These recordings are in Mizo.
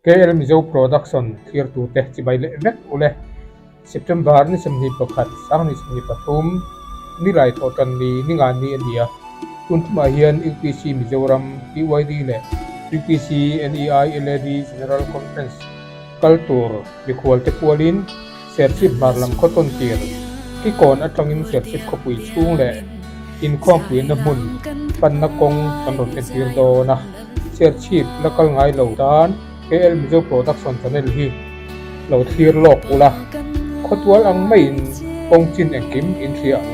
KL Mizo Production thlirtute chibai leh vek ule. September ni 21, Sanghnih 23, Nilai thawhtan ni ninga ni a ni a. Tun tumah hian UPC Mizoram, PYD leh UPC NEI LAD General Conference kal tur mikhualte pualin Serchhip hmar lam khaw tawn tir Kikawn atangin Serchhip khawpui chhung leh inkhawmpuina hmun panna kawng kan rawn entir dawn a. Serchhip la kal ngai lo tan KL Mizo Production channel hi lo thlir lawk ula, khawtual ang maiin kawng chin engkim in hria ang.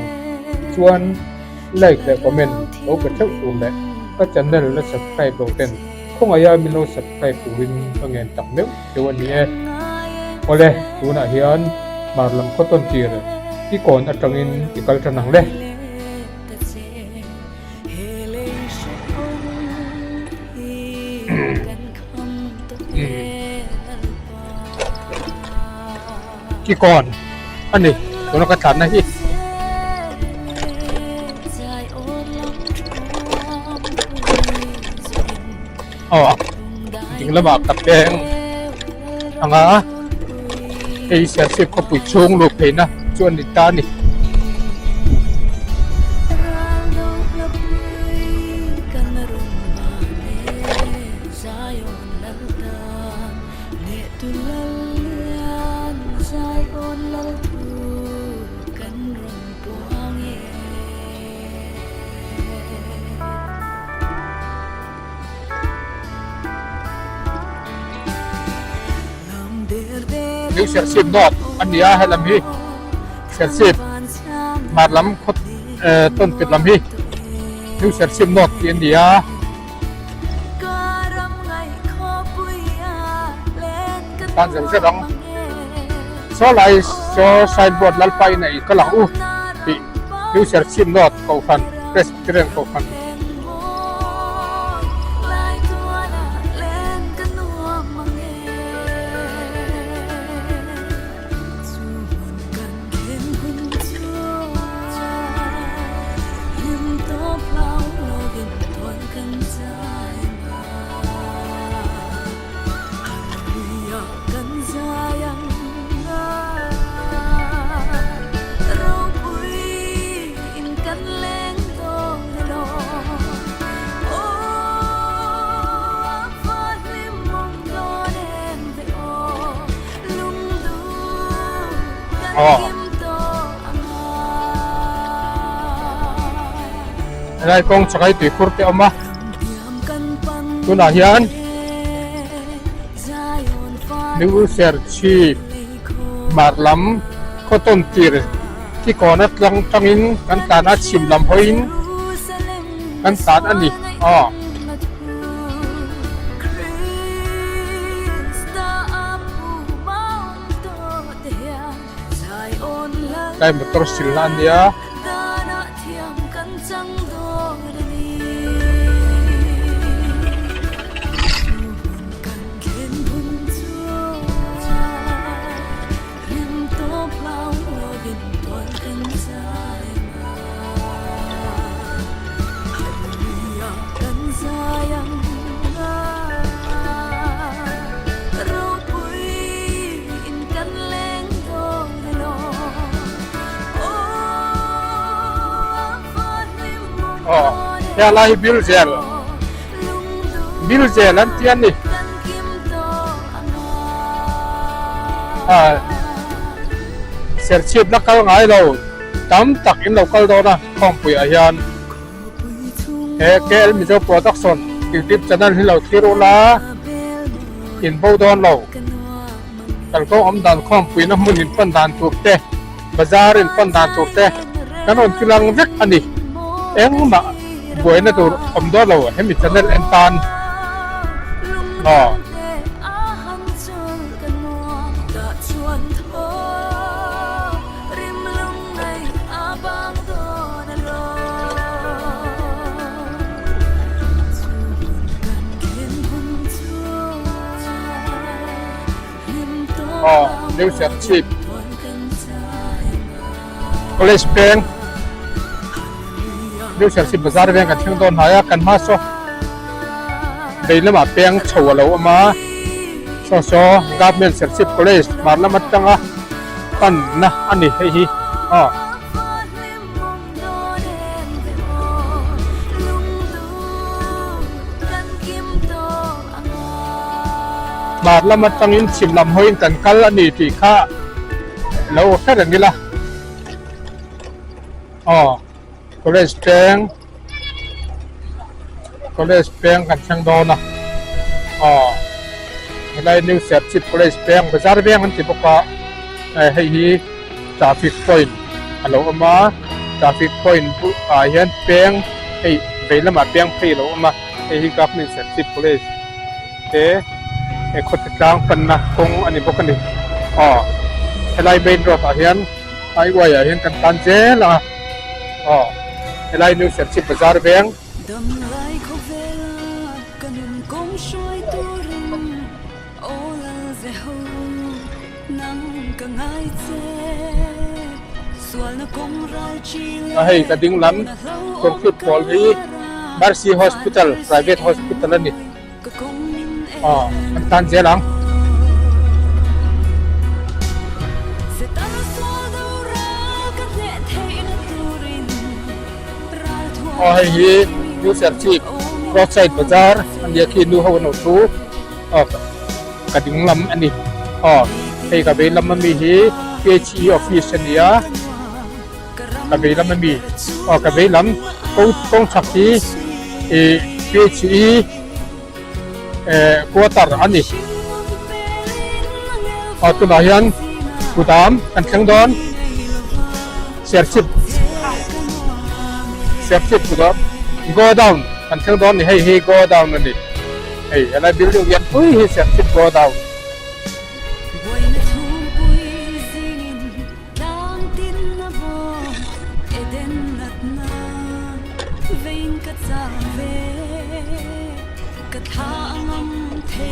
Chuan like leh comment lo pe theuh tur leh ka channel la subscribe lo ten Khawngaia min lo subscribe turin ka ngen tak meuh cheu a ni e. Awle, tunah hian hmar lam khaw tawn tir i kawn atangin i kal tan ang le. Ki kawn a ni tuna ka tlanna hi. Aw ding lamah ka peng anga hei Serchhip khawpui chhung luh pheina chu a ni ta a ni. New Serchhip North a ni a helam hi Serchhip hmar lam khaw eh tawnpit lam hi New Serchhip North tih a ni a. Tan zel zet ang. Saw lai saw signboard Lalpa in a i kal ang u tih New Serchhip North Kohhran Presbyterian Kohhran. Aw helai kawng chakai tuikhur te a awm a tunah hian New Serchhip hmar lam khaw tawn tir kikawn atang tangin kan tan a chhim lam hawiin kan tan a ni aw. Tlai motor silna a nia. Aw he lai hi bil zel bil zel an ti a ni a serchhip la kal ngai lo tam tak in lo kal dawn a khawngpui ah hian he KL Mizo Production youtube channel hi lo thlir ula in bo dawn lo. Kalkawng awm dan khawmpuina hmun in pan dan tur te, bazar in pan dan tur te kan rawn tilang vek a ni. Engmah buaina tur awm dawn lo hemi channel en tan. Aw. Aw New Serchhip College peng New Serchhip bazar veng kan thleng dawn hnai a kan hma saw vei lamah peng chho a lo awm a. Saw saw Government Serchhip College hmar lam atanga panna a ni hei hi aw. Hmar lam atangin chhim lam hawiin kan kal a ni tih kha lo hre reng ila aw college peng college peng kan thleng dawn a aw helai new Serchhip college peng bazar veng an ti bawk a hei hi traffic point a lo awm a traffic point ah hian peng hei vei lamah peng phei a lo awm a hei hi government Serchhip college te he khawte tlang panna kawng a ni bawk a ni aw helai main road ah hian highway ah hian kan tan zel a aw helai new Serchhip bazar veng. A hei ka ding lam concrete pawl hi Mercy Hospital private hospital a ni aw kan tan zel ang. Aw hei hi New Serchhip roadside bazar a nia khi nu ho an lo thu aw. Ka ding lam a ni. Aw, hei ka vei lam ami hi PHE office a ni a, ka vei lam ami, aw ka vei lam kawng chhak hi ih PHE eh quarter a ni. Aw tunah hian kudam kan thleng dawn Serchhip Serchhip kudam godown kan thleng dawn a ni hei hi godown a ni. Hei helai building lian pui hi Serchhip Godown.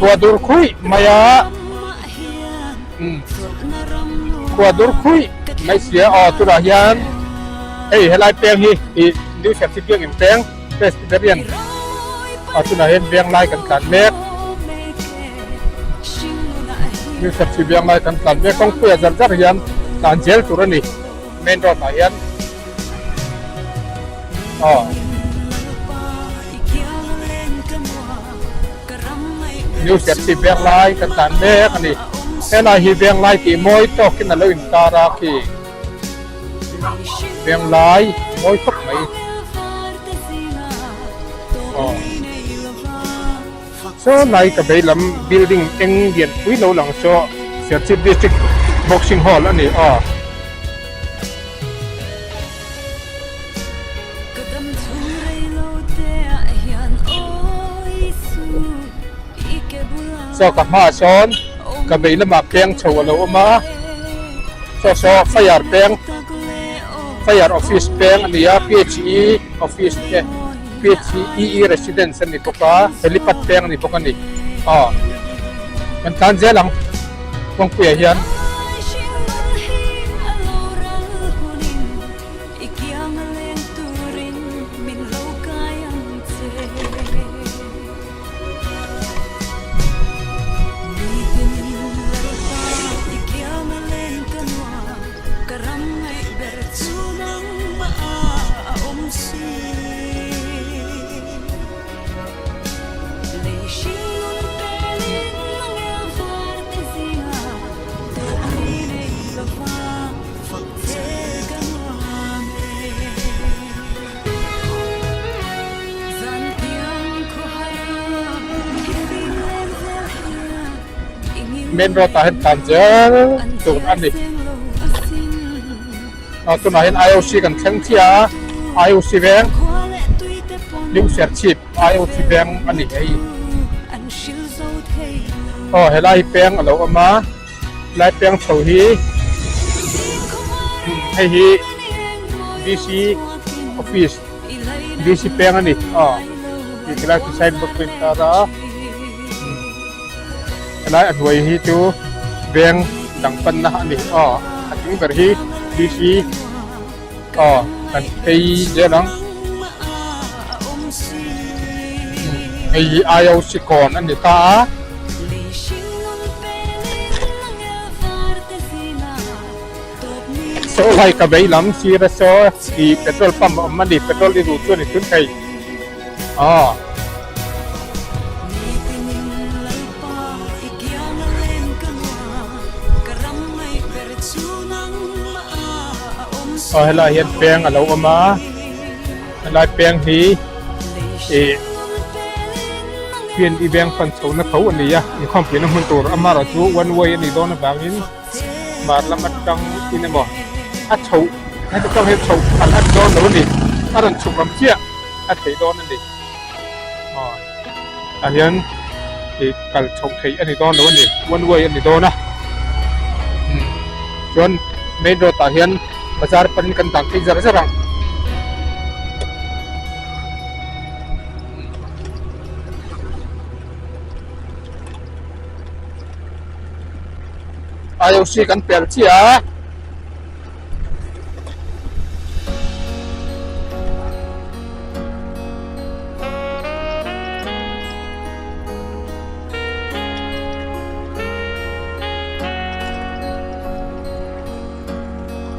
Khua dur khuih mai a khua dur khuih mai sia aw tunah hian hei helai peng hi ih New Serchhip biakinn peng Presbyterian ah tunah hian veng lai kan tlan mek New Serchhip veng lai kan tlan mek kawngpuiah zar zar hian tlan zel tur a ni main road ah hian aw. New Serchhip veng lai kan tlan mek a ni helai hi veng lai tih mawi tawkin a lo intar a khi. Veng lai mawi khawp mai aw saw lai ka vei lam building eng lian pui lo lang saw Serchhip District Boxing Hall a ni aw. Saw ka hmaah sawn ka vei lamah peng chho a lo awm a. Saw saw fire peng fire office peng a ni a PHE office te PHEE residence a ni bawk a helipad peng a ni bawk a ni aw kan tlan zel ang kawngpuiah hian. Main road ah hian tlan zel tur a ni ah tunah hian IOC kan thleng chiah a IOC veng New Serchhip IOC veng a ni hei aw helai hi peng a lo awm a helai peng chho hi hei hi DC office DC peng a ni aw tih helai khi signboard pawh a intar a helai a hnuai hi chu veng dang panna a ni aw a chung ber hi DC aw kan phei zel ang hei hi IOC kawn a ni ta a. Saw lai ka vei lam sir a saw ih petrol pump a awm a ni petrol i duh chuan i thun thei aw. Aw helai hian peng a lo awm a helai peng hi ih P&E bank fan chhohna tho a ni a inkhawmpuina hmun tur amaherawhchu one way a nih dawn avangin. Hmar lam atang in emaw a chho heti tang hian chho phal a ni dawn lo a ni a rawn chhuk lam chiah a theih dawn a ni aw tah hian ih kal chhoh theih a ni dawn lo a ni one way a ni dawn a umm chuan main road ah hian bazar panin kan dan phei zar zar ang. IOC kan pel chiah a.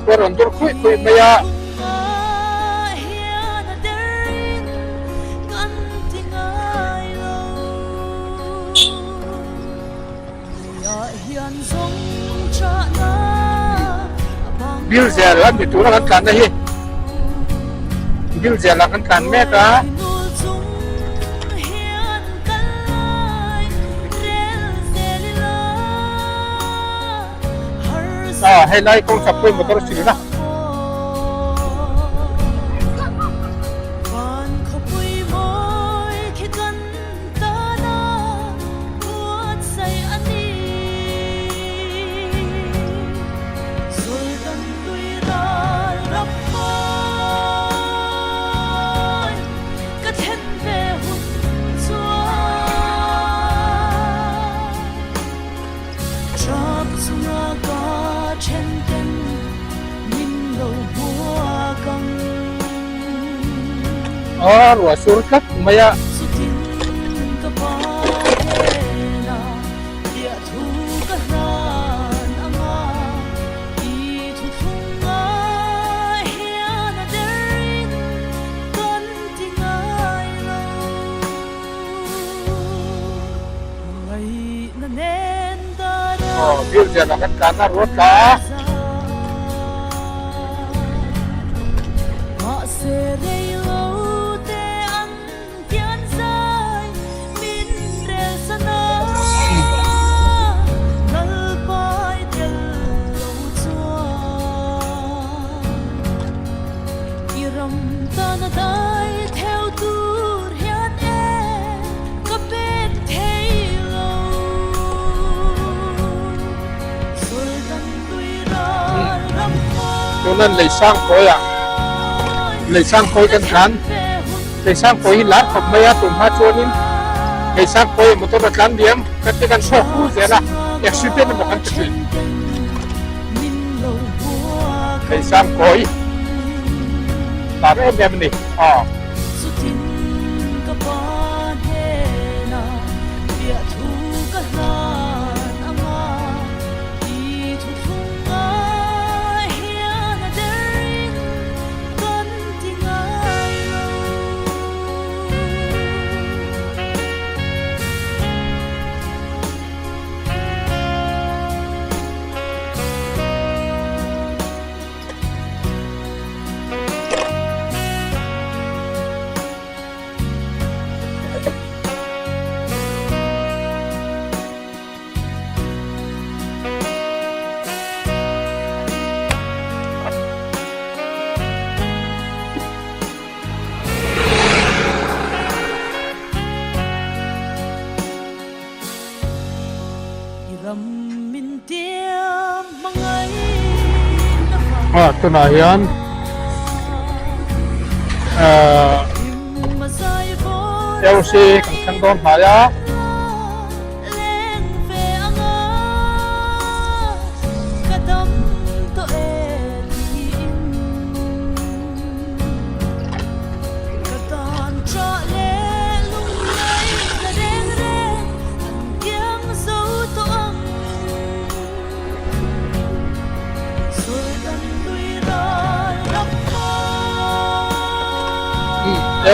Kawr rawn dur khuih khuih mai a. Bill zel a ni tura kan tlanna hi bill zel ah kan tlan mek a. Ah hei lai kawng chak pawhin motor a sil a. Aw ruah sur tlat mai a. Aw bill zel ah kan tlan a ruat tla a. Tuna lei sang kawi ah lei sang kawi kan tlan lei sang kawi hi lar khawp mai a tun hma chuanin lei sang kawi motor a tlan diam kan ti kan hrawk hu zel a accident emaw kan ti thin lei sang kawi lar em em a ni aw. Ah tunah hian ah LC kan thleng dawn hnai a.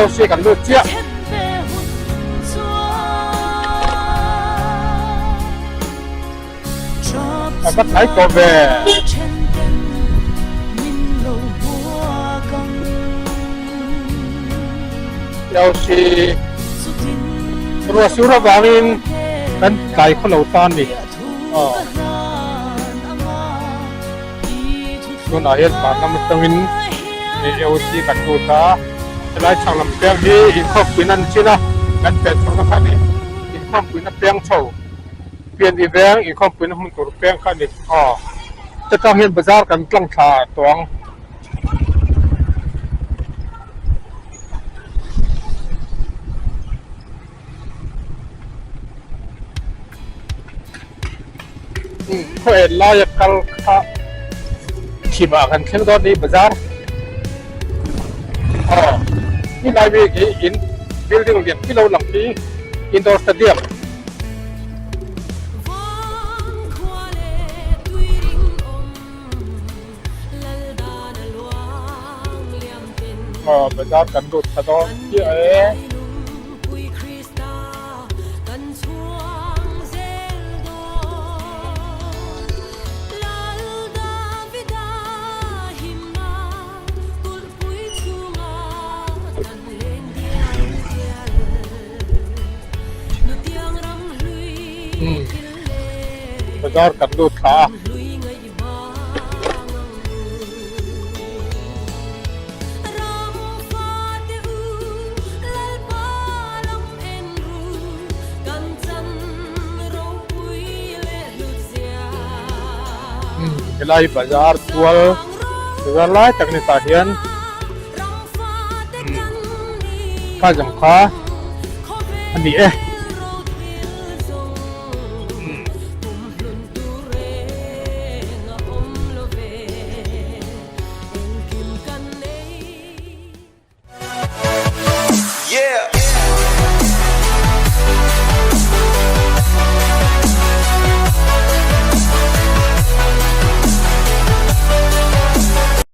AOC kan lut chiah. A va tlai tawh ve. AOC ruah sur avangin kan tlai khaw lo ta a ni. Aw. Tunah hian vanlam atangin AOC kan lut a, helai chhak lam peng hi inkhawmpuina an chin a, kan pian chhohna kha a ni. Inkhawmpuina peng chho, pian i veng inkhawmpuina hmun tur peng kha a ni. Aw, chetang hian bazar kan tlang thla tawh ang. Khaw en laia kal kha thim ah kan thleng dawn ni bazar aw ni lai bik hi in building lian pui lo lang hi indoor stadium. Aw bazar kan lut tha dawn chiah e. Bazar kan lut thla a. Helai bazar tual bazar lai tak ni tah hian kha zawng kha a ni e.